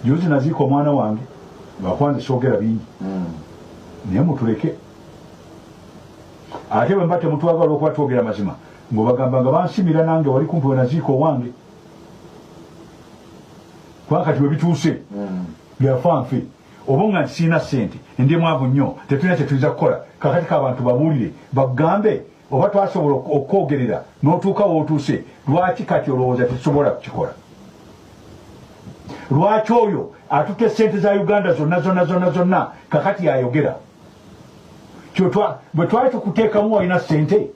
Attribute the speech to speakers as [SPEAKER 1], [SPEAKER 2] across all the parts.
[SPEAKER 1] Juzi naziika omwana wange, lwakwanze soogera bingi, naye mutuleke. Ate bwe mba temutwagala olwokuba twogera mazima, ng'obagamba nga bansimira nange wali kumpi we naziika owange, kubanga kati we bituuse byafa nfe. Oba nga nti sirina ssente, ndi mwavu nnyo, tetulina kye tuyinza kukola. Kakati ka abantu babuulire, bakugambe oba twasobola okwogerera n'otuuka w'otuuse, lwaki kati olowooza tetusobola kukikola? Lwaki oyo atutte ssente za Uganda zonna zonna zonna zonna kakati yayogera? Bwe twali tukuteekamu walina ssente?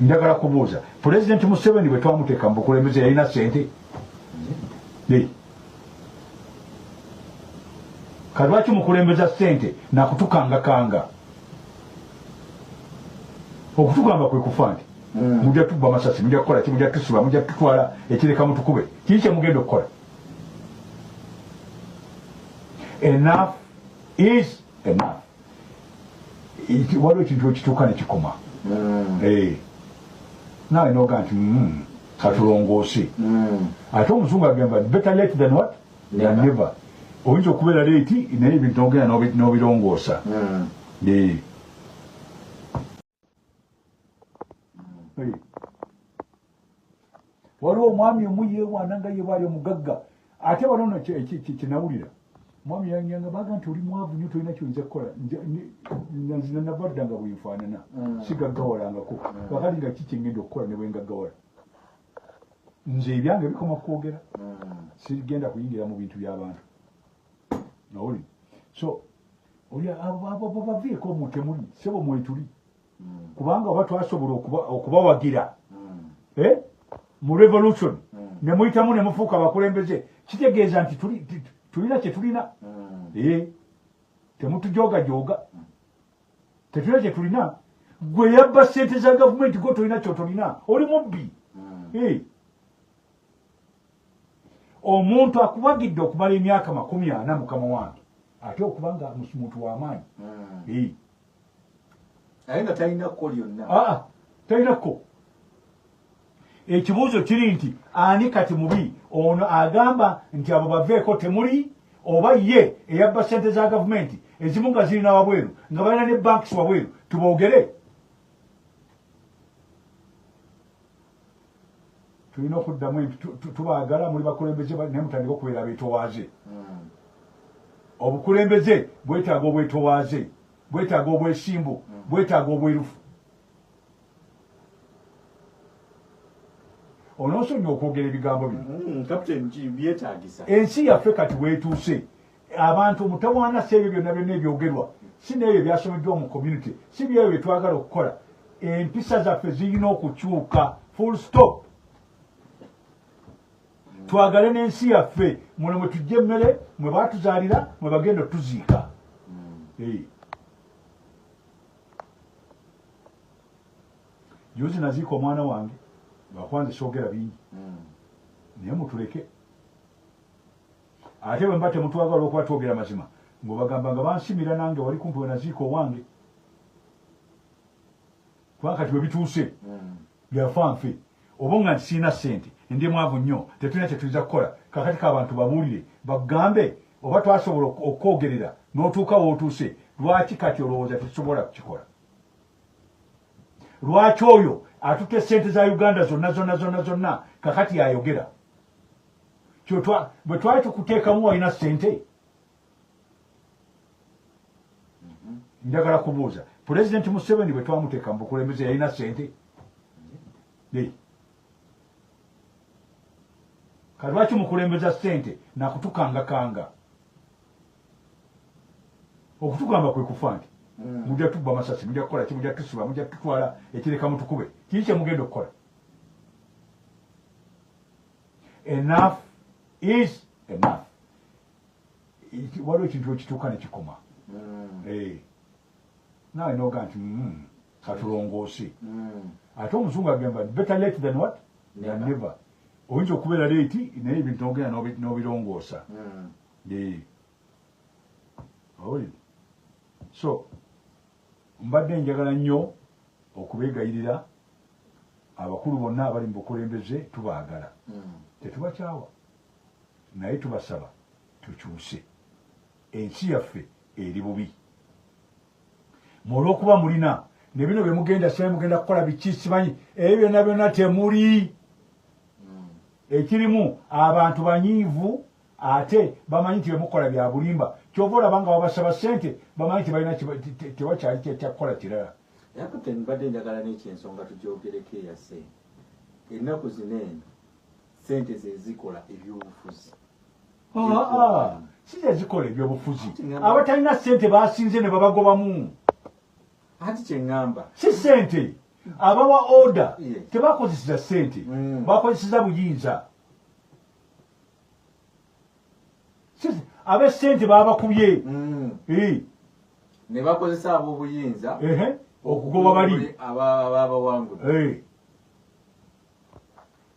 [SPEAKER 1] Njagala kubuuza, Pulezidenti Museveni bwe twamuteeka mu bukulembeze yalina ssente? Kati lwaki mukulembeza ssente nakutukangakanga? Okutugamba kwe kufa nti mujja tukuba masasi, mujja kukola ki, mujja tusiba, mujja tutwala ekireka mutukube. Kiki kye mugenda okukola? Enough is enough. Waliwo ekintu ekituuka ne kikoma. Naawe n'ogaa nti katulongoose. Ate omuzungu agamba better late than what? Than never. Oyinza okubeera late naye ebintu n'ogenda n'obirongoosa. Waliwo omwami omu yeewaana nga ye bwali omugagga, ate wano nno kyenawulira mwami yanyanga baga nti oli mwavu nnyo, tolina kyoyinza kukola. Nzina nava dda nga bwenfaanana, sigaggawalangako. Kakati nga ki kyengenda okukola ne bwengaggawala? Nze ebyange bikoma kwogera, sigenda kuyingira mu bintu by'abantu. Owulira? So oli abo baveeko omwo, temuli sebo, mwetuli, kubanga oba twasobola okubawagira mu revolution ne muyitamu ne mufuuka abakulembeze, kitegeeza nti tulina kye tulina. Temutujoogajoga, tetulina kye tulina. Gwe yabba ssente za gavumenti, gwe tolina kyotolina, oli mubbi. Omuntu akuwagidde okumala emyaka 40, mukama wange, ate okuba nga muntu w'amaanyi.
[SPEAKER 2] Naye nga talina kko lyonna.
[SPEAKER 1] Aa, talina kko. Ekibuuzo kiri nti ani kati mubi, ono agamba nti abo baveeko temuli, oba ye eyabba ssente za gavumenti ezimu nga zirina wabweru, nga balina ne banks wabweru? Tuboogere, tulina okuddamu tubaagala, muli bakulembeze, naye mutandike okubeera abeetowaaze. Obukulembeze bwetaaga obwetowaaze, bwetaaga obwesimbu, bwetaaga obwerufu. Onoosonyiwa okwogera ebigambo bino.
[SPEAKER 2] Byetaagisa.
[SPEAKER 1] Ensi yaffe kati weetuuse, abantu omutawaana si ebyo byonna byonna ebyogerwa, si n'ebyo ebyasomeddwa mu community, si byebyo bye twagala okukola. Empisa zaffe zirina okukyuka, full stop. Twagale n'ensi yaffe, muno mwe tujja emmere, mwe baatuzaalira, mwe bagenda otuziika. Juzi naziika omwana wange, lwakwanze soogera bingi, naye mutuleke. Ate bwe mba temutwagala olwokuba twogera mazima, ng'obagamba nga bansimira nange wali kumpi we naziika owange, kubanga kati we bituuse byafa nfe. Oba nga nti sirina ssente, ndi mwavu nnyo, tetulina kye tuyinza kukola. Kakati ka abantu babuulire, bakugambe oba twasobola okwogerera n'otuuka w'otuuse, lwaki kati olowooza tetusobola kukikola? Lwaki oyo atutte ssente za Uganda zonna zonna zonna zonna kakati yayogera? Bwe twali tukuteekamu walina ssente? Njagala kubuuza, Pulezidenti Museveni bwe twamuteeka mu bukulembeze yalina ssente? Kati lwaki mukulembeza ssente nakutukangakanga? Okutugamba kwe kufa nti mujja tukuba masasi, mujja kukola ki, mujja tusiba, mujja tutwala ekireka mutukube. Kiki kye mugenda okukola? Enough is enough. Waliwo ekintu ekituuka ne kikoma. Naawe n'ogaa nti katulongoose. Ate omuzungu agamba better late than what? Than never. Oyinza okubeera late naye ebintu n'ogenda n'obirongoosa. Owulidde? So mbadde njagala nnyo okubeegayirira abakulu bonna abali mu bukulembeze, tubaagala. Tetubakyawa, naye tubasaba tukyuse. Ensi yaffe eri bubi. Olw'okuba mulina ne bino bye mugenda, simanyi mugenda kukola biki, simanyi ebyo byonna byonna temuli. Ekirimu abantu banyiivu, ate bamanyi nti byemukola bya bulimba. Kyova olaba nga babasaba ssente, bamanyi nti balina tewakyali kyakukola kirala.
[SPEAKER 2] Naye Captain, mbadde njagala n'ekyensonga tugyogereko eya ssente. Ennaku zino eno ssente ze zikola ebyobufuzi.
[SPEAKER 1] Si ze zikola ebyobufuzi. Abatalina ssente basinze ne babagobamu.
[SPEAKER 2] Anti kye ŋŋamba.
[SPEAKER 1] Si ssente. Abawa order tebakozeseza ssente, bakozeseza buyinza. Ab'essente babakubye.
[SPEAKER 2] Ne bakozesa ab'obuyinza
[SPEAKER 1] okugoba bali
[SPEAKER 2] ababawangula.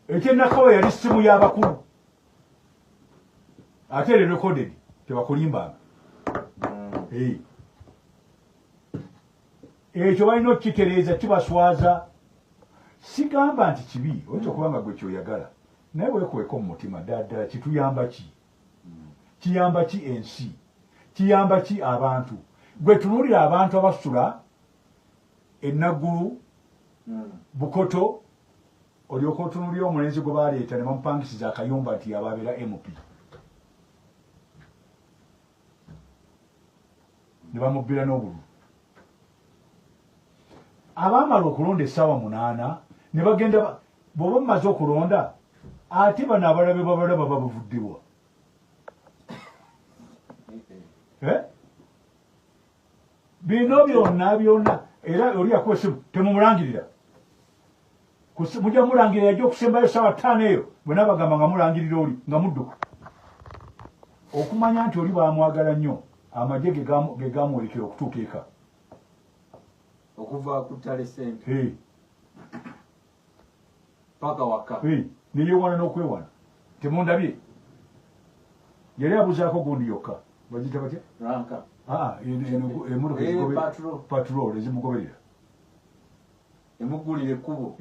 [SPEAKER 1] Ekyenakawa yali ssimu y'abakulu, ate eri recorded, tebakulimbanga. Ekyo balina okukitereeza, kibaswaza. Sigamba nti kibi, oyinza okuba nga gwe kyoyagala, naye weekweko mu mutima ddala ddala kituyamba ki? Kiyamba ki ensi? Kiyamba ki abantu? Gwe tunuulira abantu abasula enaggulu, Bukoto, olyoka otunuulira omulenzi gwe baleeta ne bamupangisiza akayumba nti yaba abeera MP, ne bamubbira n'obululu. Abaamala okulonda essaawa 8 ne bagenda, bw'oba mumaze okulonda ate bano abalabe babalaba babuvuddibwa. Bino byonna byonna, era oli yakuba essimu temumulangirira. Mujja mulangirira, yajja okusembayo ssaawa 5 eyo, bwe nabagamba nga mulangirira oli nga mudduka. Okumanya nti oli baamwagala nnyo, amagye ge gaamwolekera okutuuka eka.
[SPEAKER 2] Okuva ku ttale ssente. Paka waka.
[SPEAKER 1] Ne yeewana n'okwewana. Temundabye. Yali abuzaako gundi yokka. Bagiyita batya?
[SPEAKER 2] Ranka.
[SPEAKER 1] Emmotoka patrol ezimugoberera.
[SPEAKER 2] Emuggulira ekkubo.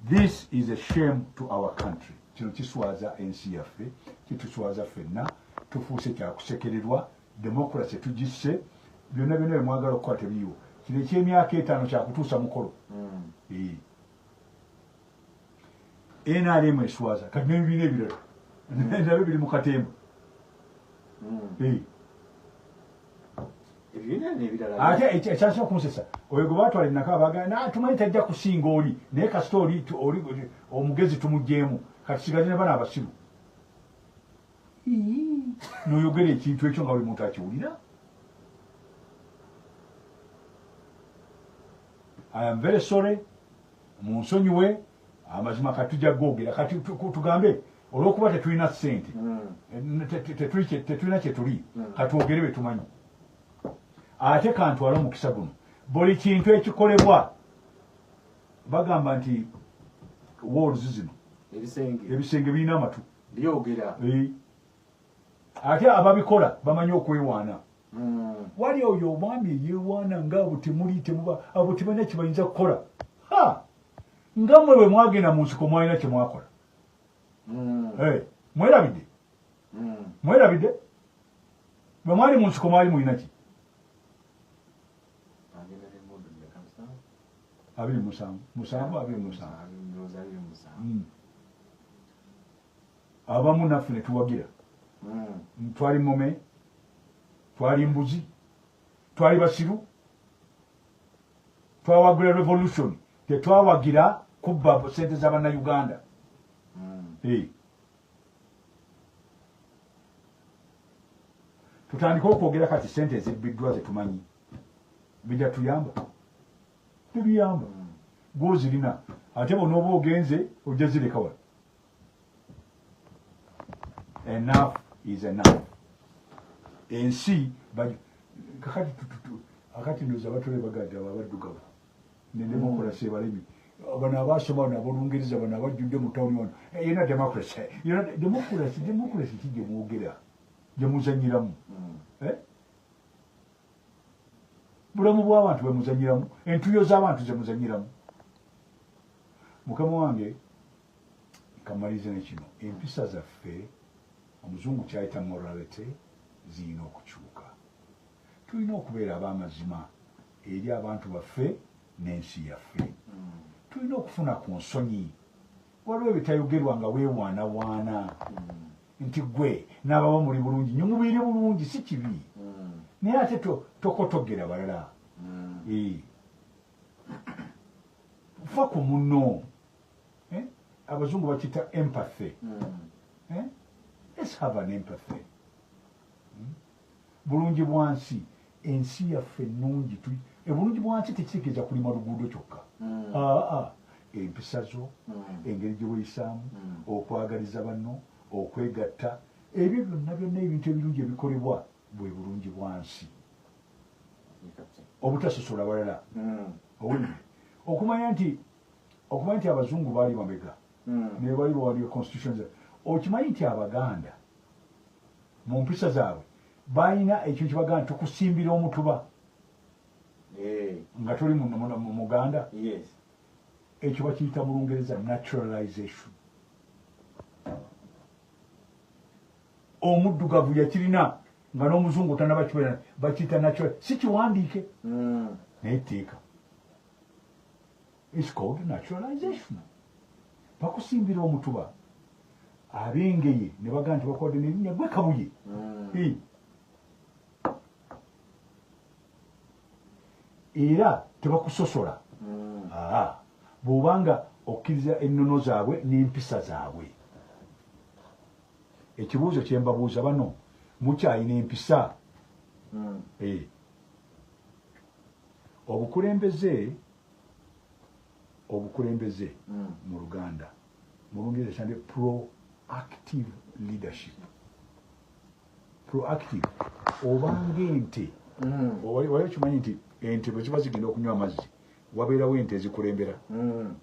[SPEAKER 1] This is a shame to our country. Kino kiswaza ensi yaffe, kituswaza ffenna, tufuuse kyakusekererwa, democracy tugisse, byonna byonna bye mwagala okukola tebiriiwo. Kino eky'emyaka 5 kyakutuusa mukolo. NRM eswaza, kati n'ebibiina ebirala nabyo biri mu katemba. Ate ekyasinga okunsesa, oyo gwe baatwala ennaka abagamba, tumanyi tajja kusinga oli, naye kasita oli omugezi tumuggyeemu, kati tusigaze ne bano abasiru. N'oyogera ekintu ekyo nga buli muntu akiwulira. I am very sorry, munsonyiwe, amazima kati tujja googera. Kati tugambe olw'okuba tetulina ssente, tetulina kye tuli, katwogere bye tumanyi. Ate kantwale omukisa guno, buli kintu ekikolebwa bagamba nti walls zino ebisenge birina amatu
[SPEAKER 2] byogera.
[SPEAKER 1] Ate ababikola bamanyi okwewaana. Wali oyo omwami eyeewaana ng'abo temuli, temuba abo tebalina kye bayinza kukola. Nga mmwe bwe mwagenda mu nsiko mwalina kye mwakola. Mwerabidde? Mwerabidde? Bwe mwali mu nsiko mwali mulina ki? 27. 7, 27. Abamu naffe ne tuwagira. Twali mome, twali mbuzi, twali basiru, twawagira revolution, tetwawagira kubba sente z'abannayuganda. Tutandike okwogera kati sente ezibbiddwa zetumanyi bijja tuyamba, tebiyamba. Gw'ozirina ate bw'onooba ogenze ojja zireka wano. Enough is enough. Ensi kakati akati ndowooza abatole bagadde abo abaddugavu ne democracy ebalemi. Bano abasoma bano ab'Olungereza bano abajjudde mu tawuni wano. Yena democracy. Yena democracy, democracy ki gye mwogera, gye muzannyiramu? Bulamu bw'abantu bwe muzannyiramu, entuuyo z'abantu ze muzannyiramu. Mukama wange, kamalirize ne kino. Empisa zaffe, omuzungu kyayita morality, zirina okukyuka. Tulina okubeera ab'amazima eri abantu baffe n'ensi yaffe. Tulina okufuna ku nsonyi. Waliwo ebitayogerwa nga weewaanawaana nti gwe n'ababa muli bulungi nnyo, mubeere bulungi, si kibi, naye ate tokotogera balala. Fa ku munno. Abazungu bakiyita empathy. Let's have an empathy. Bulungi bwansi, ensi yaffe ennungi. Ebulungi bwansi tekitegeeza kulima luguudo kyokka. Aa, empisa zo, engeri gye weeyisaamu, okwagaliza banno, okwegatta, ebyo byonna byonna ebintu ebirungi ebikolebwa bwe bulungi bwansi. Obutasosola balala. Owulidde? Okumanya nti abazungu baali mabega ne bali bawandika constitution. Okimanyi nti Abaganda mu mpisa zaabwe balina ekintu kibagamba nti tukusimbira omutuba nga toli Muganda? Ekyo bakiyita mu Lungereza naturalization. Omuddugavu yakirina nga n'omuzungu tanaba kibeera. Bakiyita natural, si kiwandiike, naye etteeka. It's called naturalization. Bakusimbira omutuba, ab'Engeye ne bagamba nti bakuwadde n'erinnya, gwe Kabuye. Era tebakusosola. Aa, bw'obanga okkiriza ennono zaabwe n'empisa zaabwe. Ekibuuzo kye mbabuuza bano, mukyayina empisa? Obukulembeze mu Luganda, mu Lungereza kyande proactive leadership. Proactive, obanga ente. Wali okimanyi nti ente bwe ziba zigenda okunywa amazzi, wabeerawo ente ezikulembera?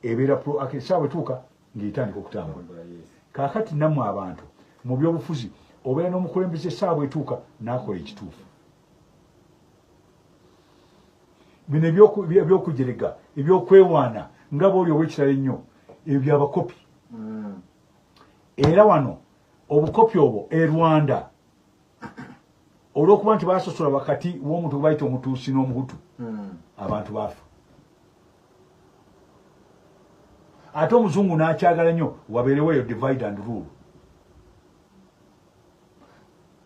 [SPEAKER 1] Ebeera proactive, saawa etuuka ng'etandika okutambula. Kaakati nammwe abantu mu byobufuzi, obeera n'omukulembeze, essaawa etuuka n'akola ekituufu. Bino ebyokujerega, ebyokwewaana nga booli ow'ekirala ennyo, ebyo byabakopi. Era wano obukopi obwo e Rwanda, olw'okuba nti basosola wakati w'omuntu gwe bayita Omutuusi n'Omuhutu, abantu baafa. Ate omuzungu n'akyagala nnyo wabeerewo eyo divide and rule.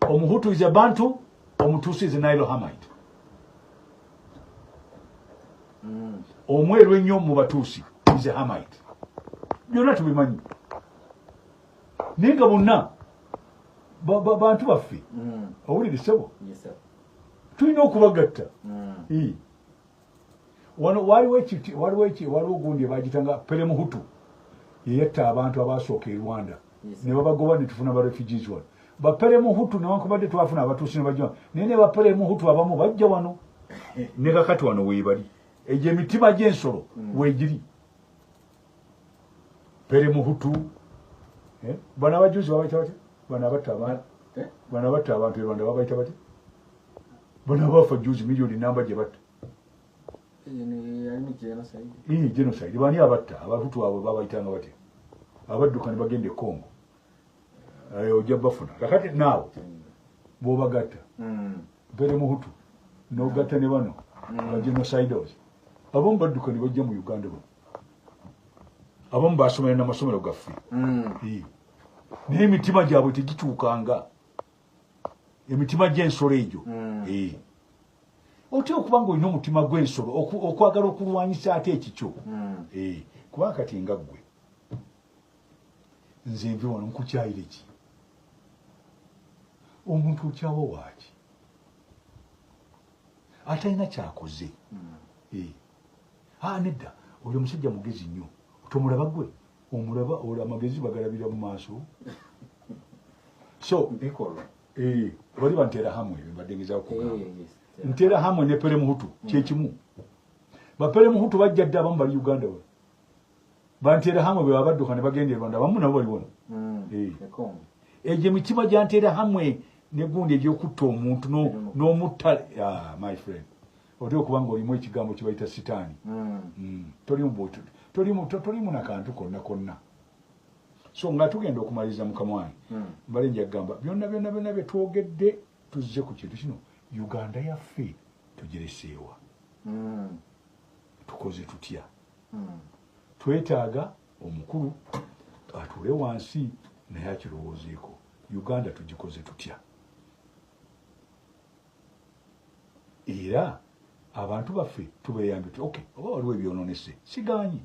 [SPEAKER 1] Omuhutu is a Bantu, Omutuusi is a Nilo Hamite. Omweru ennyo mu Batuusi is a Hamite. Byonna tubimanyi, naye nga bonna bantu baffe. Owulire ssebo, tulina okubagatta. Wano waliwo ekiti, waliwo eki, waliwo gundi bagitanga Pere Muhutu, yeyatta abantu abasooka e Rwanda ne babagoba, ne tufuna ba refugees wano. Bapere Muhutu, newankubadde twafuna Abatuusi ne bajja, naye ne Bapere Muhutu abamu bajja wano, ne kakati wano weebali. Egyo emitima gy'ensolo weegiri. Pere Muhutu, eh? Bano abajuzi babayita batya? Bano abatta abantu,
[SPEAKER 2] Eh?
[SPEAKER 1] bano abatta abantu e Rwanda babayita batya? Bano abafa juzi, miliyoni namba gye batta.
[SPEAKER 2] Yali genocide.
[SPEAKER 1] Ii, genocide. Bani abatta Abahutu abo babayitanga batya, abadduka ne bagenda e Congo? Ojja bafuna kakati naawe bw'obagatta, Pere Muhutu n'ogatta ne bano ba genocidos, abamu badduka ne bajja mu Uganda bano, abamu basomera n'amasomero gaffe. Ii. Naye emitima gyabwe tegikyukanga, emitima gy'ensolo egyo. Otya okuba nga olina omutima gw'ensolo okwagala okulwanyisa ate ekikyo? Kubanga kati nga ggwe, nze nve wano nkukyayire ki? Omuntu okyawa waaki atalina kyakoze? Ah, nedda, oyo omusajja mugezi nnyo, tomulaba gwe omulaba olwo amagezi bagalabira mu maaso. So
[SPEAKER 2] bikolwa.
[SPEAKER 1] Bali banterahamwe, ebyo mbadde ngezaako kugamba. Nterahamwe ne Pere Muhutu kyekimu. Bapere Muhutu bajja dda, abamu bali Uganda wano. Banterahamwe bwe babadduka ne bagenda e Rwanda, abamu nabo bali wano. Egyo emitima gya Nterahamwe negundi egyokutta omuntu n'omutta. Ah, my friend, Otera okuba nga olimu ekigambo kye bayita sitaani. Tolimu nakantu konna konna. So nga tugenda okumaliriza mukama wange, mbale nja kugamba byonna byonna byonna bye twogedde tuzze ku kintu kino. Uganda yaffe tugireseewa. Tukoze tutya? Twetaaga omukulu atuule wansi naye akirowoozeeko. Uganda tugikoze tutya? Era abantu baffe tubeyambe tutya? Okay, oba waliwo ebyonoonese sigaanyi.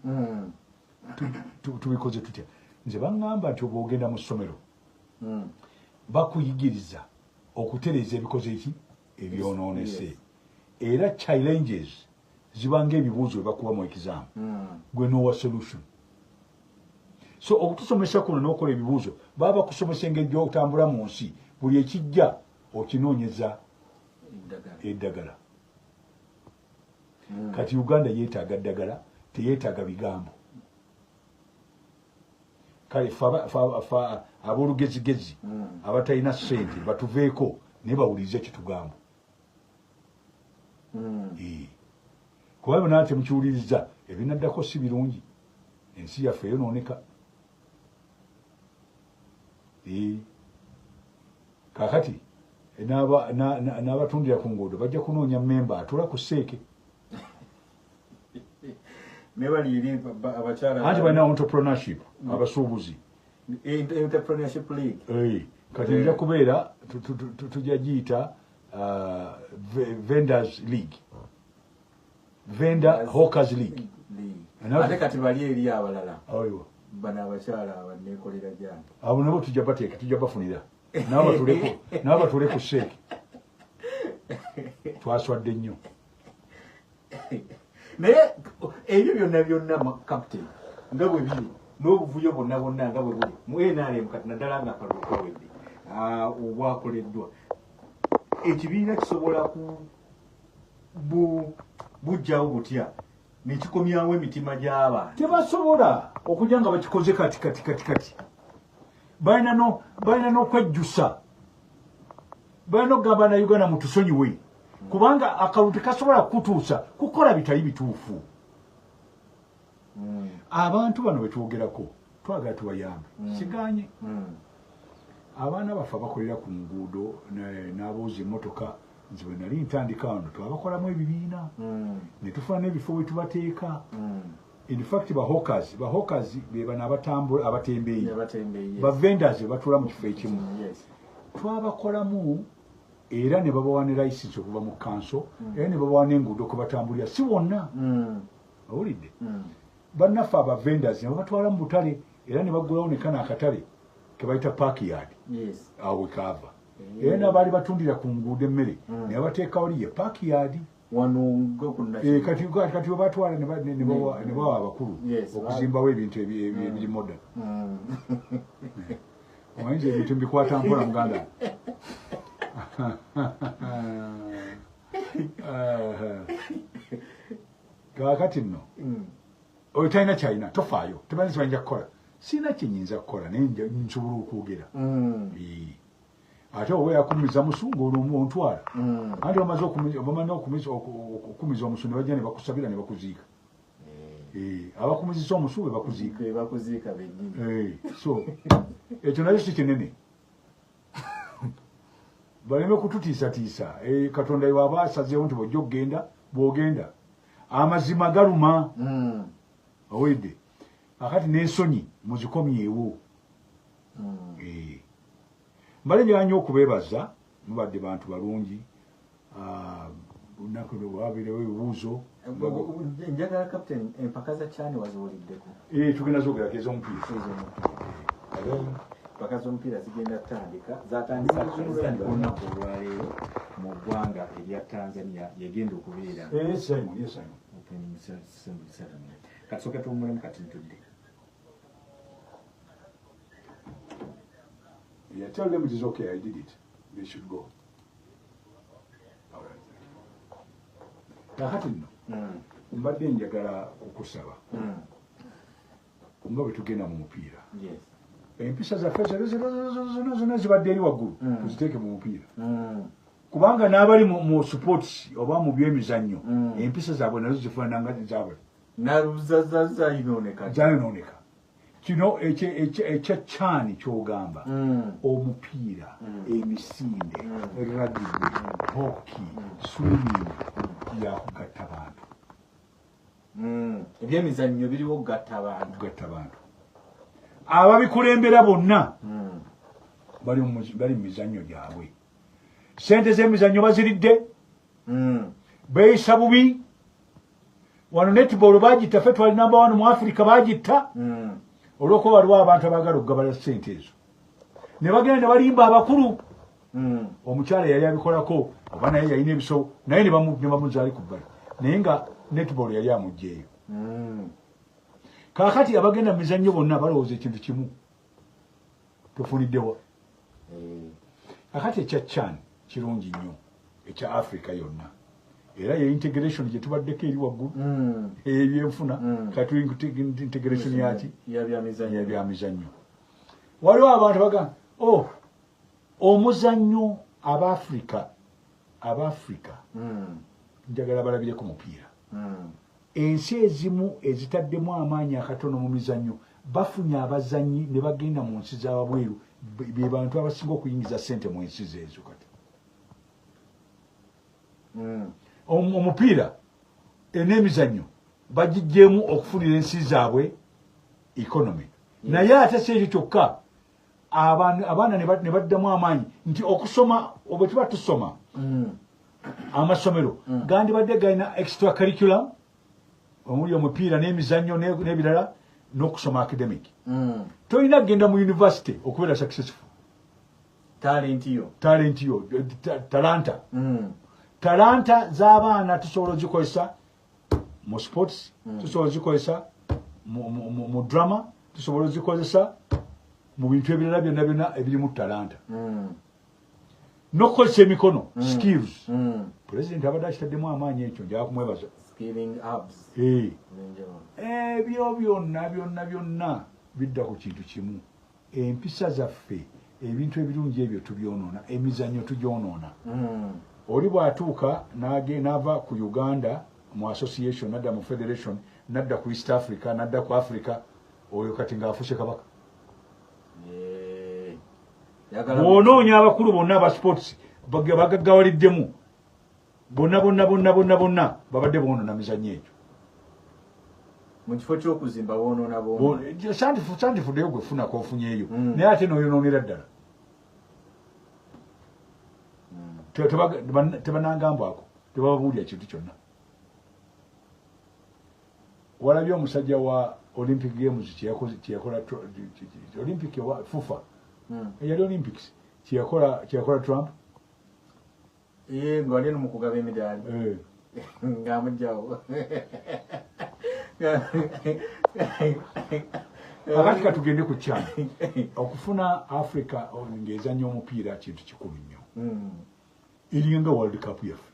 [SPEAKER 1] Tubikoze tutya? Nze baŋŋamba nti oba ogenda mu ssomero bakuyigiriza okutereeza ebikoze eki ebyonoonese. Era challenges zibanga ebibuuzo bye bakuwa mu exam, gwe n'owa solution. So okutusomesa kuno n'okola ebibuuzo, baba bakusomesa engeri gy'otambula mu nsi, buli ekijja okinoonyeza eddagala. Kati Uganda yeetaaga ddagala, teyeetaaga bigambo. Kale fe aboolugezigezi abatalina ssente batuveeko naye bawulirize kyetugamba. Kuba byonna temukiwuliriza, ebinaddako si birungi. Ensi yaffe eyonooneka. Kaakati n'abatundira ku nguudo bajja kunoonya memba atula ku seeke.
[SPEAKER 2] Ne bali eri abakyala.
[SPEAKER 1] Anti balina entrepreneurship, abasuubuzi.
[SPEAKER 2] Entrepreneurship League.
[SPEAKER 1] Kati nja kubeera tujja giyita Vendors League, Vendor Hawkers League.
[SPEAKER 2] Ate kati bali eri abalala, bano abakyala abaneekolera gyange.
[SPEAKER 1] Abo nabo tujja bateeka, tujja bafunira nabo batule ku seeke. Twaswadde nnyo.
[SPEAKER 2] Naye ebyo byonna byonna, captain, nga bwe biri n'obuvuyo bwonna bwonna nga bwe buli mu NRM kati, naddala nga akalulu kawedde obwakoleddwa, ekibiina kisobola ku bujjawo butya nekikomyawo emitima gy'abantu?
[SPEAKER 1] Tebasobola okujja nga bakikoze kati kati kati kati. Balina n'okwejjusa, balina okugamba na Uganda mutusonyiwe, kubanga akalulu tekasobola kukutuusa kukola bitali bituufu. Abantu bano betwogerako twagala tubayambe, siganye. Abaana baffe abakolera ku nguudo n'abooza emmotoka, nze bwe nali ntandika wano twabakolamu ebibiina ne tufuna n'ebifo we tubateeka. In fact ba hawkers be bano abatambula, abatembeeyi, ba vendors batuula mu kifo ekimu. Twabakolamu era ne babawa ne license okuva mu kanso, era ne babawa n'enguudo kwe batambulira. Si wonna, owulidde? Bannaffe aba vendors ne babatwala mu butale era ne baggulawo ne kano akatale ke bayita Park Yard. Awo wekaava. Era n'abaali batundira ku nguudo emmere ne babateeka wali ye Park Yard. Kati webatwala ne bawa abakulu okuzimbawo ebintu ebiri modern. Omanyi ebintu mbikwata mpola, muganda. Kaakati nno oyo talina kyalina, tofaayo, temanyi kibayinza kukola. Sirina kyenyinza kukola, naye nsobola okwogera. Ate oba yakumiza musu ngaolwo ontwala, anti bamaze okumiza omusu ne bajja ne bakusabira ne bakuziika. Abakumizisa omusu be bakuziika.
[SPEAKER 2] Bakuziika bennyini.
[SPEAKER 1] So ekyo nakyo si kinene, baleme kututiisatiisa. Katonda waba asazeewo nti bwojja okugenda, bw'ogenda. Amazima galuma, owedde. Akati n'ensonyi muzikomyewo. Mbale njagala nnyo okubeebaza, mubadde bantu balungi. Lunaku lwabeerewo ebibuuzo.
[SPEAKER 2] Njagala captain, empaka za CHAN waziwuliddeko?
[SPEAKER 1] Tugenda zogerako ez'omupiira.
[SPEAKER 2] Ez'omupiira. Empaka z'omupiira zigenda kutandika, zatandika olunaku olwaleero mu ggwanga erya Tanzania, yegenda okubeera
[SPEAKER 1] Simon, yes, Simon.
[SPEAKER 2] Opening ceremony. Kati sooka tuwummulemu kati ntudde.
[SPEAKER 1] Yeah, tell them it is okay, I did it. They should go. All right. Kakati nno mbadde njagala kukusaba, nga bwe tugenda mu mupiira, empisa zaffe zonna zonna zonna zonna zibadde eri waggulu, tuziteeke mu mupiira. Kubanga n'abali mu sports oba mu byemizannyo, empisa zaabwe nazo zifaanana nga zaabwe.
[SPEAKER 2] Nazayonooneka.
[SPEAKER 1] Zayonooneka. Kino ekya CHAN ky'ogamba, omupiira, emisinde, rugby, hockey, swimming, yakugatta bantu.
[SPEAKER 2] Ebyemizannyo biriwo okugatta abantu.
[SPEAKER 1] Kugatta bantu. Ababikulembera bonna bali mu mizannyo gyabwe. Sente z'emizannyo baziridde, beeyisa bubi. Wano netball bagitta, ffe twali namba 1 mu Africa, bagitta olw'okuba waliwo abantu abaagala okugabana ssente ezo. Ne bagenda ne balimba abakulu. Omukyala yali abikolako oba naye yalina ebisowo, naye ne bamuzaali ku bbali, naye nga netball yali amuggyeeyo. Kaakati abagenda mu mizannyo bonna balowooza ekintu kimu, tofuniddewa. Kaakati ekya CHAN kirungi nnyo, ekya Africa yonna, era ye integration gye tubaddeko eri waggulu ebyenfuna. Kati integration yaki yabyamizannyo. Waliwo abantu bagamba omuzannyo Abafrika njagala balabireko mupiira. Ensi ezimu ezitaddemu amaanyi akatono mu mizannyo bafunye abazannyi ne bagenda mu nsi z'ababweru, be bantu abasinga okuyingiza ssente mu nsi zeezo. Kati omupiira n'emizannyo bagiggyemu okufunira ensi zaabwe economy. Naye ate si ekyo kyokka, abaana ne baddamu amaanyi nti okusoma, bwe tuba tusoma amasomero gandibadde galina extra curriculum omuli omupiira n'emizannyo n'ebirala n'okusoma academic. Tolina kugenda mu university okubeera successful. Talent yo, talanta. Talanta z'abaana tusobola ozikozesa mu sports, tusobola ozikozesa mu drama, tusobola ozikozesa mu bintu ebirala byonna byonna ebirimu talanta. N'okukozesa emikono, skills. Pulezidenti abadde akitaddemu amaanyi ekyo, njagala kumwebaza. Ebyo byonna byonna byonna bidda ku kintu kimu, empisa zaffe, ebintu ebirungi ebyo tubyonoona, emizannyo tugyonoona. Oli bw'atuuka n'ava ku Uganda mu association, nadda mu federation, nadda ku East Africa, nadda ku Africa, oyo kati ng'afuuse kabaka. Bw'onoonya abakulu bonna aba sports bagaggawaliddemu bonna bonna bonna bonna bonna babadde boonoona mizannyo egyo.
[SPEAKER 2] Mu kifo ky'okuzimba boonoona boonoona.
[SPEAKER 1] Santifuddeyo gwe funako ofunyeeyo, naye ate n'oyonoonera ddala. Tebanangambwako, tebababuulira kintu kyonna. Walabye omusajja wa Olympic Games kyeyakola Olympic wa FUFA, eyali Olympics kyeyakola Trump.
[SPEAKER 2] Nga wali eno mu kugaba emidaali ng'amugyawo.
[SPEAKER 1] Akati katugende ku CHAN. Okufuna Africa ng'ezannya omupiira kintu kikulu nnyo. Eringa World Cup yaffe.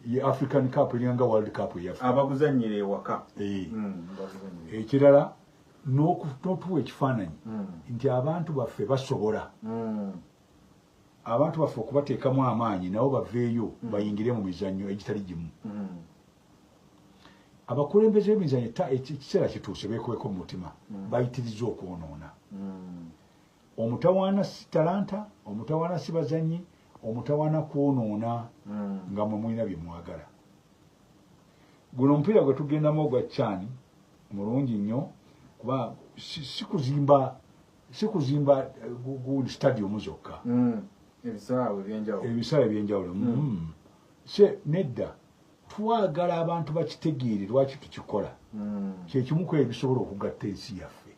[SPEAKER 1] Ye African Cup eringa World Cup yaffe.
[SPEAKER 2] Abaguzannyira ewaka.
[SPEAKER 1] Ekirala n'otuwa ekifaananyi nti abantu baffe basobola. Abantu baffe okubateekamu amaanyi nabo baveeyo bayingire mu mizannyo egitali gimu. Abakulembeze b'emizannyo ekiseera kituuse beekubeko mu mutima, bayitiriza okwonoona. Omutawaana si talanta, omutawaana si bazannyi, omutawaana kwonoona nga mwe mulina bye mwagala. Guno omupiira gwe tugendamu ogwa CHAN mulungi nnyo, kuba si kuzimba stadium zokka. Ebisaawe ebyenjawulo. Nedda twagala abantu bakitegeere lwaki tukikola. Kyekimu ku ebisobola okugatta ensi yaffe.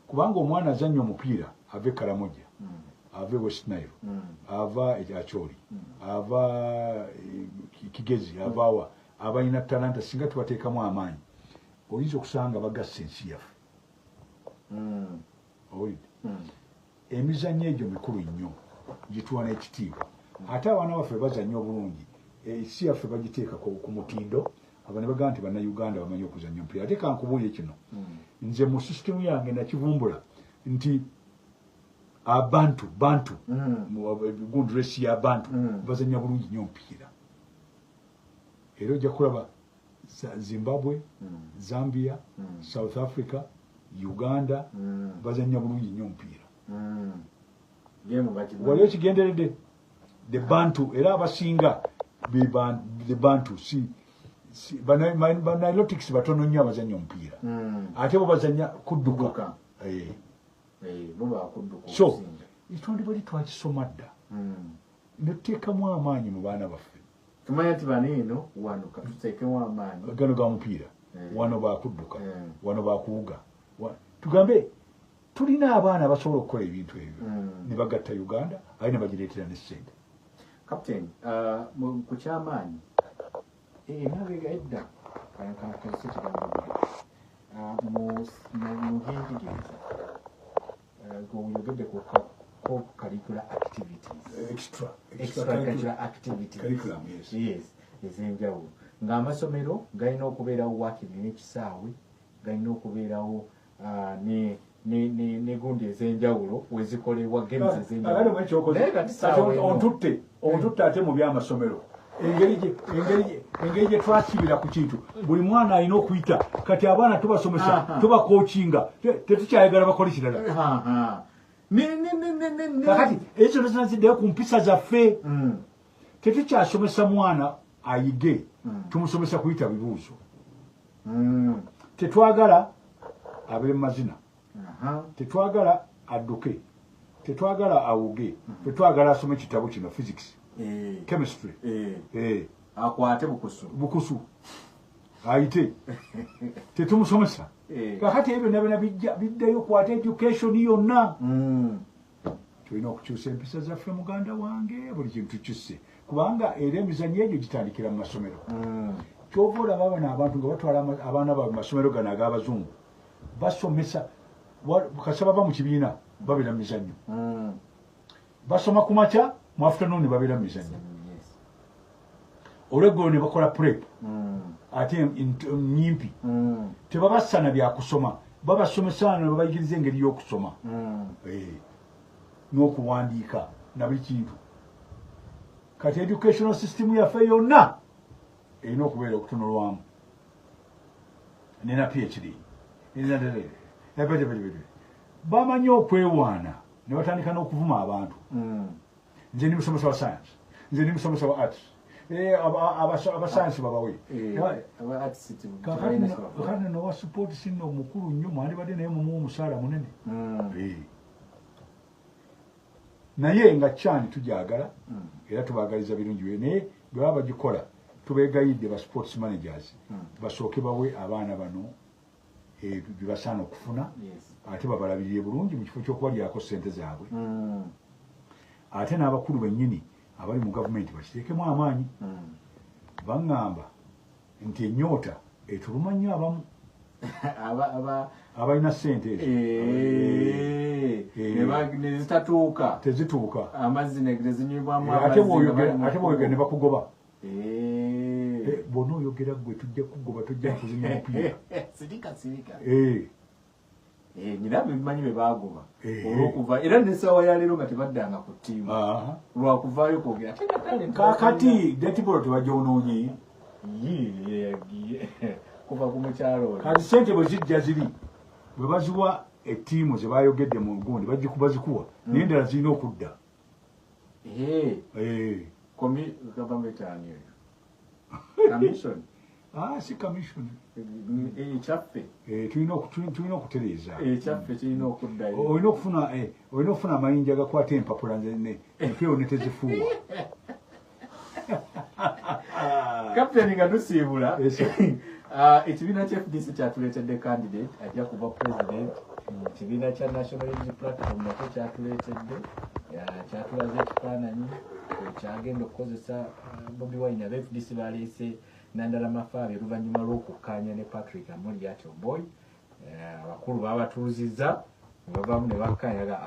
[SPEAKER 1] Kubanga omwana azannya omupiira ava e Karamoja, ava e West Nile, ava e Acholi, ava Kigezi, ava wa, abalina talanta singa tubateekamu amaanyi oyinza okusanga bagasse ensi yaffe. Owulidde? Emizannyo egyo mikulu nnyo, gituwa n'ekitiibwa. Ate abaana baffe bazannya obulungi, ensi yaffe bagiteeka ku mutindo, abo ne bagamba nti bannayuganda bamanyi okuzannya omupiira. Ate kankubuulire kino, nze mu sisitemu yange nakivumbula nti Abantu bantu gundresi ya bantu bazanya bulungi nnyo omupiira. Era ojja kulaba Zimbabwe, Zambia, South Africa, Uganda bazanya bulungi nnyo omupiira. Wali okigenderedde? The Bantu era abasinga the Bantu si banilotics batono nnyo abazanya omupiira. Ate bo bazanya kudduka. So etwandibali twakisoma dda ne tuteekamu amaanyi mu baana baffe.
[SPEAKER 2] Tumanya nti bano eno wano katuteekemu amaanyi
[SPEAKER 1] gano ga mupiira, wano bakudduka, wano bakuwuga. Tugambe tulina abaana abasobola okukola ebintu ebyo ne bagatta Uganda aye ne bagireetera ne ssente.
[SPEAKER 2] Captain, ku kyamaanyi emabega edda kankozese ekigambo mu byenjigiriza oyogedde ku co-curricular activities, extracurricular activities,
[SPEAKER 1] curriculum, yes,
[SPEAKER 2] yes, ez'enjawulo ng'amasomero galina okubeerawo waakiri n'ekisaawe, galina okubeerawo ne gundi ez'enjawulo wezikolebwa games ez'enjawulo. Naye kati saawa eno
[SPEAKER 1] ontutte ate mu by'amasomero engeri gye twasibira ku kintu buli mwana alina okuyita. Kati abaana tubasomesa, tubakoochinga, tetukyayagala bakole kirala. Kakati ekyo zonna ziddayo ku mpisa zaffe. Tetukyasomesa mwana ayige, tumusomesa kuyita bibuuzo. Tetwagala abeere mu mazina, tetwagala adduke, tetwagala awuge, tetwagala asome ekitabo kino physics, chemistry,
[SPEAKER 2] akwate bukusu
[SPEAKER 1] bukusu ayite, tetumusomesa. Kakati ebyo byonna byonna biddayo kwata education yonna. Tulina okukyusa empisa zaffe muganda wange, buli kintu tukisse, kubanga era emizannyo egyo gitandikira mu masomero. Kyova olaba bano abantu nga batwala abaana baabwe mu masomero gano ag'abazungu, basomesa kasita bava mu kibiina babeera mu mizannyo. Basoma ku makya, mu afternoon babeera mu mizannyo, olweggulo ne bakola prep ate nyimpi. Tebabasana byakusoma, babasomesa ne babayigiriza engeri y'okusoma n'okuwandiika na buli kintu. Kati educational system yaffe yonna erina okubeera okutunulwamu. Nina PhD, bamanyi okwewaana ne batandika n'okuvuma abantu. Nze ndi musomesa wa science, nze ndi musomesa wa arts, abasayansi babawe. Kakati nowa sport sinno omukulu nnyo mwandibadde naye mumuwa omusaala munene. Naye nga kyani tujagala era tubaagaliza birungi bye, naye bwe baba bagikola tubeegayidde ba sports managers basooke bawe abaana bano bye basaana okufuna, ate babalabirire bulungi mu kifo ky'okubalyako ssente zaabwe. Ate n'abakulu bennyini abali mu gavumenti bakiteekemu amaanyi. Baŋŋamba nti ennyota etuluma nnyo abamu abalina ssente ezo
[SPEAKER 2] nezitatuuka,
[SPEAKER 1] tezituuka,
[SPEAKER 2] amazzi nezinywebwamu.
[SPEAKER 1] Ate bw'oyogera ne bakugoba. Bw'ona oyogera ggwe tujja kugoba, tujja kuzinya mupiira.
[SPEAKER 2] Sirika sirika. Nyina bimanyi be baagoba olw'okuva era n'essaawa ya leero nga tebaddanga ku ttiimu lwakuvaayo kwogera.
[SPEAKER 1] Kaakati netball tebagyonoonye
[SPEAKER 2] kuva ku mukyalo oyo.
[SPEAKER 1] Kati ssente bwe zijja ziri bwe baziwa ettiimu ze bayogedde mu gundi bazikuwa, naye endala zirina okudda.
[SPEAKER 2] Gavumenti ani eyo? Commission.
[SPEAKER 1] Si commission.
[SPEAKER 2] Ekyaffe.
[SPEAKER 1] Tulina okutereeza.
[SPEAKER 2] Ekyaffe kirina okuddayo.
[SPEAKER 1] Olina okufuna amayinja agakwata empapula empewo ne tezifuuwa.
[SPEAKER 2] Kapiteni nga tusiibula, ekibiina kya FDC kyatuleetedde candidate ajja kuba president. Ekibiina kya National Unity Platform nakyo kyatuleetedde, kyatulaze ekifaananyi kyagenda okukozesa Bobi Wine. Aba FDC baleese Nandala Mafabi oluvannyuma lw'okukkaanya ne Patrick Amuriat Oboi. Abakulu babatuuzizza ne bavaamu ne bakkaanya ga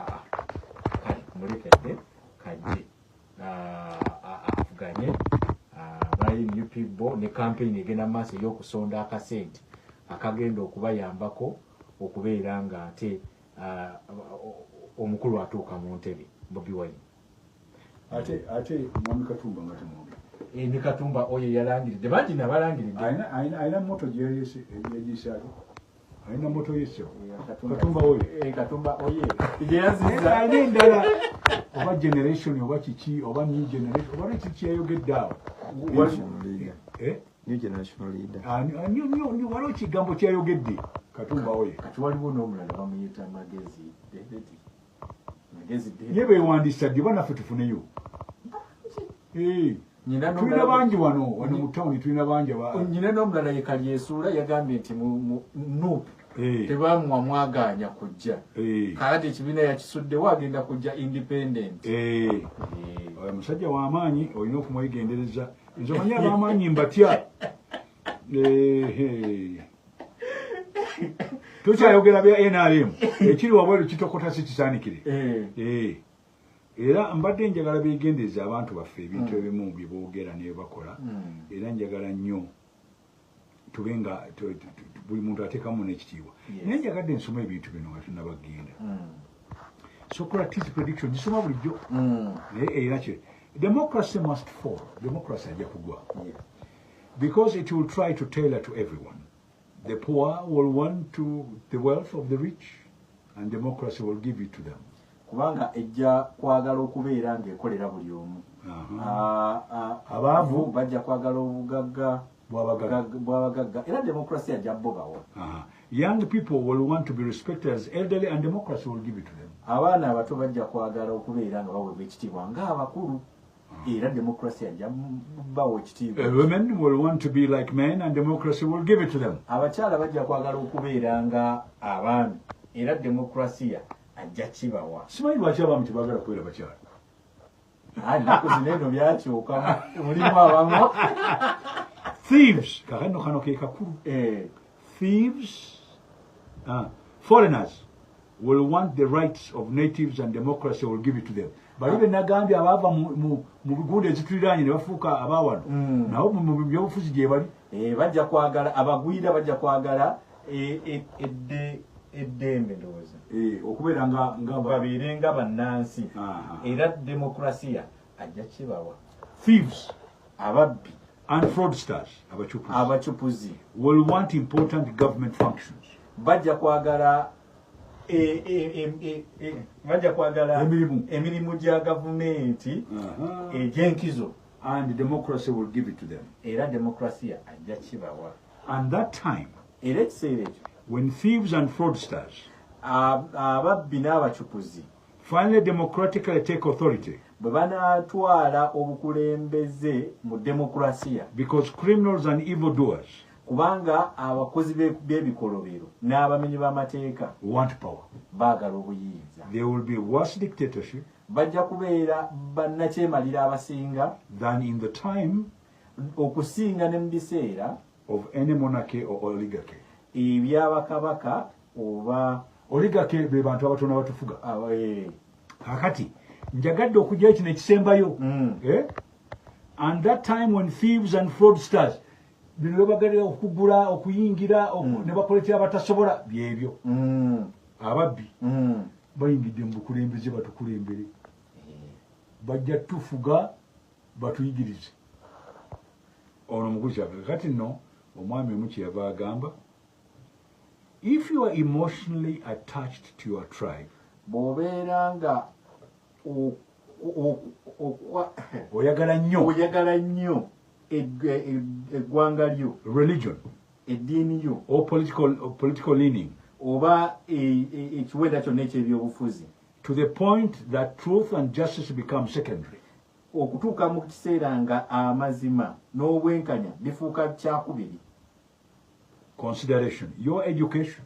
[SPEAKER 2] kale mulekedde kajje avuganye aba NUP bo ne campaign egenda mu maaso ey'okusonda akasente akagenda okubayambako okubeera nga ate Omukulu atuuka mu ntebe, Bobi Wine.
[SPEAKER 1] Ate mwami Katumba nga temwogera.
[SPEAKER 2] Ne Katumba oyo yalangiridde, bangi nabalangiridde.
[SPEAKER 1] Alina motto gyeyagiyise, alina motto yese Katumba oyo.
[SPEAKER 2] Katumba oye gyeyaziza.
[SPEAKER 1] Alina endala, oba generation oba kiki, oba new generation, oba nekiki yayogedde awo. Eh?
[SPEAKER 3] New generational leader.
[SPEAKER 1] Ah, waliwo ekigambo kyayogedde Katumba oyo.
[SPEAKER 2] Kati waliwo n'omulala bamuyita Magezi David, Magezi David.
[SPEAKER 1] Ye bewandiisa ddi? Banaffe tufuneyo. Eh,
[SPEAKER 2] Nyina
[SPEAKER 1] tulina bangi wano mu tawuni, tulina bangi
[SPEAKER 2] Nyina n'omulala ye Kalyesuula, yagambye nti mu NUP tebamuwa mwaganya kujja. Kakati ekibiina yakisuddewo, agenda kujja independent.
[SPEAKER 1] Oyo musajja w'amaanyi, olina okumwegendereza. Nze omanyi ab'amaanyi mbatya. Tukyayogera bya NRM, ekiri wabweru kitokota si kisaanikire. Era mbadde njagala beegendereza abantu baffe, ebintu ebimu bye boogera ne bakola. Era njagala nnyo tube nga buli muntu ateekamu n'ekitiibwa. Naye njagadde nsoma ebintu bino nga tunnabagenda. Socrates prediction gisoma bulijjo. Naye era kye, democracy must fall, democracy ajja kugwa because it will try to tailor to everyone. The poor will want to the wealth of the rich, and democracy will give it to them.
[SPEAKER 2] Kubanga ejja kwagala okubeera ng'ekolera buli omu.
[SPEAKER 1] Abaavu
[SPEAKER 2] bajja kwagala obugagga
[SPEAKER 1] bw'abagagga.
[SPEAKER 2] Bw'abagagga, era demokrasi ajja bobawa.
[SPEAKER 1] Young people will want to be respected as elderly, and democracy will give it to them.
[SPEAKER 2] Abaana abato bajja kwagala okubeera nga baweebwa ekitiibwa ng'abakulu, era demokrasi ajja bawa ekitiibwa.
[SPEAKER 1] Women will want to be like men, and democracy will give it to them.
[SPEAKER 2] Abakyala bajja kwagala okubeera nga abaami, era demokrasiya ajja kibawa.
[SPEAKER 1] Simanyi lwaki abaami tebaagala kubeera bakyala.
[SPEAKER 2] Ah, ennaku zino eno byakyuka, mulimu abamu.
[SPEAKER 1] Thieves, kakano kano ke kakulu. Thieves, foreigners will want the rights of natives, and democracy will give it to them. Bali be nagambye abaava mu bigundi ezituliraanye ne bafuuka abawano, nabo mu byobufuzi gye bali.
[SPEAKER 2] Bajja kwagala, abagwira bajja kwagala eddembe ndowooza.
[SPEAKER 1] Okubeera nga
[SPEAKER 2] babeere nga bannansi, era demokrasiya ajja kibawa.
[SPEAKER 1] Thieves,
[SPEAKER 2] ababbi,
[SPEAKER 1] and fraudsters, abacupuzi,
[SPEAKER 2] abacupuzi,
[SPEAKER 1] will want important government functions.
[SPEAKER 2] Bajja kwagala bajja kwagala
[SPEAKER 1] Emirimu.
[SPEAKER 2] Emirimu gya gavumenti egy'enkizo.
[SPEAKER 1] And democracy will give it to them.
[SPEAKER 2] Era demokrasiya ajja kibawa.
[SPEAKER 1] And that time,
[SPEAKER 2] era ekiseera ekyo,
[SPEAKER 1] when thieves and fraudsters
[SPEAKER 2] ababbi n'abacupuzi
[SPEAKER 1] finally democratically take authority,
[SPEAKER 2] bwe banaatwala obukulembeze mu demokrasiya,
[SPEAKER 1] because criminals and evildoers
[SPEAKER 2] kubanga abakozi b'ebikolobero n'abamenyi b'amateeka
[SPEAKER 1] want power,
[SPEAKER 2] baagala obuyinza,
[SPEAKER 1] there will be worse dictatorship
[SPEAKER 2] bajja kubeera bannakyemalira abasinga
[SPEAKER 1] than in the time
[SPEAKER 2] okusinga ne mu biseera
[SPEAKER 1] of any monarchy or oligarchy.
[SPEAKER 2] Ebyabakabaka oba
[SPEAKER 1] Oligarchy be bantu abatono abatufuga.
[SPEAKER 2] Aba.
[SPEAKER 1] Kakati njagadde okugyayo kino ekisembayo. Eh? And that time when thieves and fraudsters, bino bebagalira okugula, okuyingira, ne bakoletera abatasobola, byebyo. Ababbi bayingidde mu bukulembeze, batukulembere, bajja tufuga, batuyigirize. Ono omukulu kyava kati nno omwami omu kyeyava agamba, if you are emotionally attached to your tribe,
[SPEAKER 2] bw'obeera nga
[SPEAKER 1] oyagala nnyo
[SPEAKER 2] oyagala nnyo eggwanga lyo,
[SPEAKER 1] religion,
[SPEAKER 2] eddiini yo,
[SPEAKER 1] or political leaning,
[SPEAKER 2] oba ekiwenda kyonna ekyebyobufuzi,
[SPEAKER 1] to the point that truth and justice become secondary,
[SPEAKER 2] okutuuka mu kiseera nga amazima n'obwenkanya bifuuka kyakubiri,
[SPEAKER 1] consideration, your education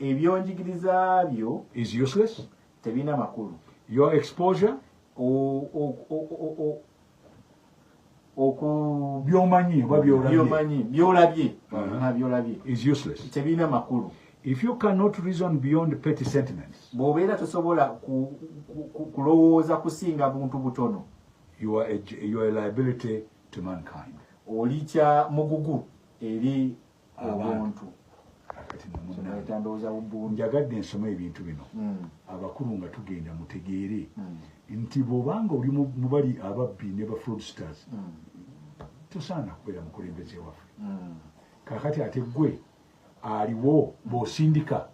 [SPEAKER 2] ebyonjigiriza byo
[SPEAKER 1] is useless,
[SPEAKER 2] tebirina makulu,
[SPEAKER 1] your exposure,
[SPEAKER 2] O- o- o- o- o- oku
[SPEAKER 1] byomanyi oba byolabye,
[SPEAKER 2] byomanyi, byolabye, byolabye
[SPEAKER 1] is useless.
[SPEAKER 2] Tebirina makulu.
[SPEAKER 1] If you cannot reason beyond petty sentiments,
[SPEAKER 2] bw'obeera tosobola kulowooza kusinga buntu butono,
[SPEAKER 1] you are a liability to mankind.
[SPEAKER 2] Oli kya mugugu eri
[SPEAKER 1] Abantu.
[SPEAKER 2] obuntu.
[SPEAKER 1] Kati njagadde nsome ebintu bino abakulu nga tugenda mutegeere nti bw'obanga oli mubali ababbi ne ba fraudsters tosaana kubeera mukulembeze waffe. Kaakati ate ggwe aliwo bw'osindika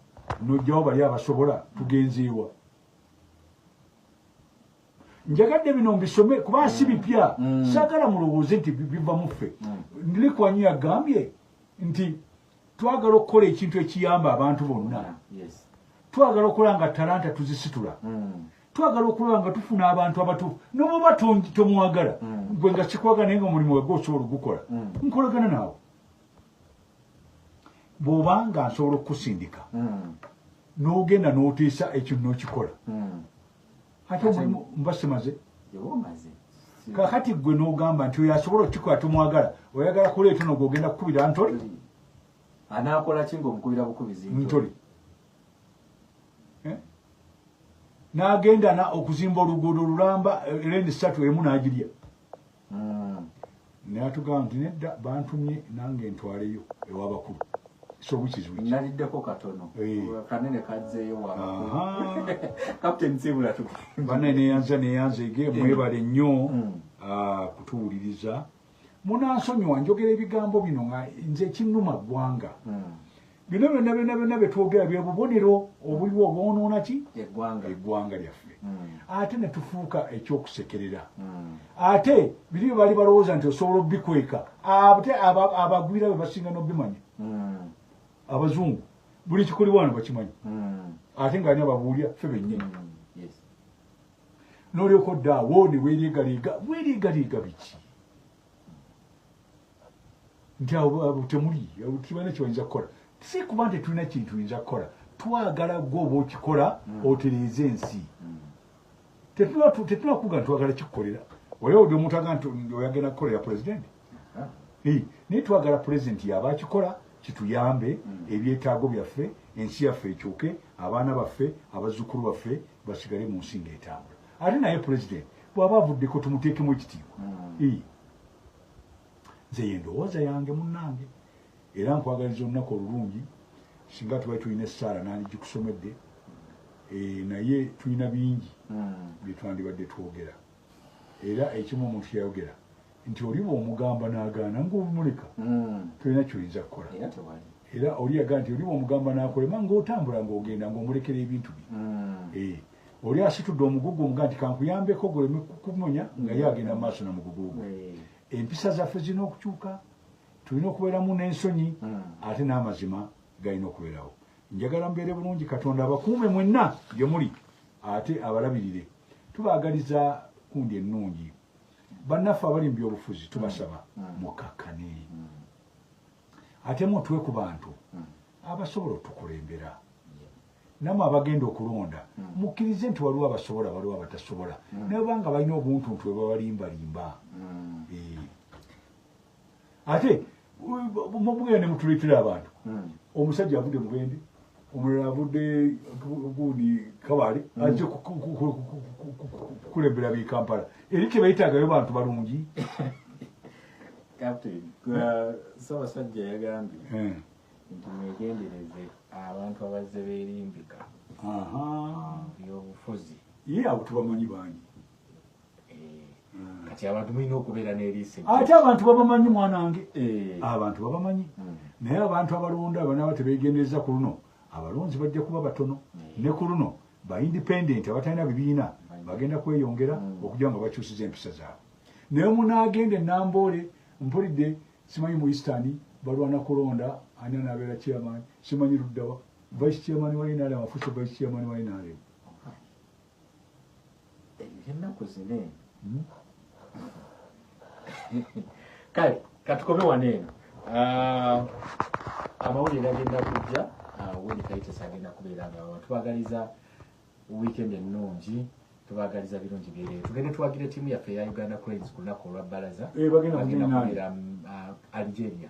[SPEAKER 1] n'ojjawo bali abasobola tugenzeewa. Njagadde bino mbisome kuba si bipya, saagala mulowooze nti biva mu ffe. Lee Kuan Yew yagambye nti twagala okukola ekintu ekiyamba abantu bonna, twagala okukola nga talanta tuzisitula, twagala okulaba nga tufuna abantu abatuufu. Noboba tomwagala gwe nga kikwagala naye nga omulimu wegwe osobola ogukola, nkolagana naawe. Bw'obanga nsobola okukusindika n'ogenda n'oteesa ekyo n'okikola, ate omulimu mba simaze. Kakati gwe n'ogamba nti oyo asobola okukikola tomwagala, oyagala kuleeta ono gw'ogenda kukubira ntoli.
[SPEAKER 2] Anaakola ki ng'omukubira bukubizi
[SPEAKER 1] ntoli? N'agenda okuzimba oluguudo olulamba lane 3 emu n'agirya. Naye atugamba nti nedda, bantumye nange ntwaleyo ew'abakulu. So which is which?
[SPEAKER 2] Naliddeko katono kanene kazzeeyo wabakulu. Captain Sibula tu.
[SPEAKER 1] Banne neyanza neyanzege mwebale nnyo kutuwuliriza. Munansonyiwa njogera ebigambo bino nga nze kinnuma ggwanga. Bino byonna byonna byonna bye twogera bye bubonero obuliwo obwonoona ki? Eggwanga lyaffe. Ate ne tufuuka ekyokusekerera. Ate biri bye bali balowooza nti osobola obikweka, ate abagwira be basinga n'obimanya. Abazungu buli kikuli wano bakimanyi. Ate ng'ani ababuulya ffe bennyini. N'olyoka odda awo ne weereegaleega, weereegaleega biki? Nti awo temuli, tebalina kye bayinza kukola. Si kuba nti tulina kintu tuyinza kukola, twagala gwe oba okikola otereeze ensi. Tetulina kuga nti twagala kikukolera. Wali owulidde omuntu agamba nti oyagala kukolera pulezidenti? Naye twagala pulezidenti yaba akikola kituyambe ebyetaago byaffe, ensi yaffe ekyuke, abaana baffe, abazzukulu baffe basigale mu nsi ng'etambula. Ate naye pulezidenti bw'aba avuddeko tumuteekemu ekitiibwa. Nze ye ndowooza yange munnange, era nkwagaliza olunaku olulungi. Singa tubali tulina essaala nandigikusomedde, naye tulina bingi bye twandibadde twogera. Era ekimu omuntu kyeyayogera nti oli bw'omugamba n'agaana ng'omuleka, tolina kyoyinza kukola. Era oli yagaa nti oli bw'omugamba n'akolema ng'otambula ng'ogenda ng'omulekera ebintu bye. Oli asitudde omugugu omugaa nti kankuyambeko guleme kukumonya, nga ye agenda mu maaso na mugugu gwe. Empisa zaffe zirina okukyuka, tulina okubeeramu n'ensonyi, ate n'amazima galina okubeerawo. Njagala mubeere bulungi, Katonda abakuume mwenna gye muli, ate abalabirire. Tubaagaliza kundi ennungi. Bannaffe abali mu byobufuzi tubasaba mukakkane, ate mutwe ku bantu abasobola otukulembera. Nammwe abagenda okulonda mukkirize nti waliwo abasobola, waliwo abatasobola, naye obanga balina obuntuntu bwe babalimbalimba. Ate mugenda ne mutuleetera abantu, omusajja avudde Mubende, omulala avudde gundi Kabale, azze kukulembera b'i Kampala. Eri tebayitaagayo bantu balungi.
[SPEAKER 2] Captain, Ssaabasajja yagambye nti mwegendereze abantu abazze beerimbika byobufuzi.
[SPEAKER 1] Ye abo tubamanyi bangi.
[SPEAKER 2] Kati abantu mulina okubeera n'eriiso.
[SPEAKER 1] Ate abantu babamanyi mwanange, abantu babamanyi. Naye abantu abalonda banaaba tebegendereza, ku luno abalonzi bajja kuba batono, ne ku luno ba independent abatalina bibiina bagenda kweyongera okujja nga bakyusiza empisa zaabwe. Naye munaagenda enamboole, mpulidde simanyi mu Eastern balwana kulonda ani anaabeera chairman, simanyi luddawa vice chairman wa NRM afuuse vice chairman wa NRM.
[SPEAKER 2] Ebyennaku zino eno. Kale katukome wano eno. Amawulire agenda kujja, Winnie Kaitesi agenda kubeera nga tubagaliza weekend ennungi, tubagaliza birungi byereere. Tugende tuwagire ttiimu yaffe eya Uganda Cranes ku lunaku olwa bbalaza.
[SPEAKER 1] Bagenda
[SPEAKER 2] bagenda
[SPEAKER 1] kugenda
[SPEAKER 2] kubeera Algeria,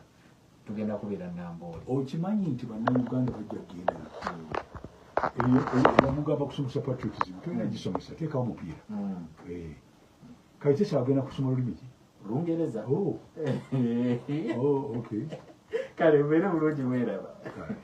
[SPEAKER 2] tugenda kubeera Namboole.
[SPEAKER 1] Okimanyi nti bannayuganda bajja kugenda eyo bamugamba kusomesa patriotism, tolina gisomesa, teekawo mupiira. Kaitesi agenda kusoma lulimi ki?
[SPEAKER 2] Lungereza.
[SPEAKER 1] Oh, okay.
[SPEAKER 2] Kale mbeere bulungi, mweraba.
[SPEAKER 1] Kale.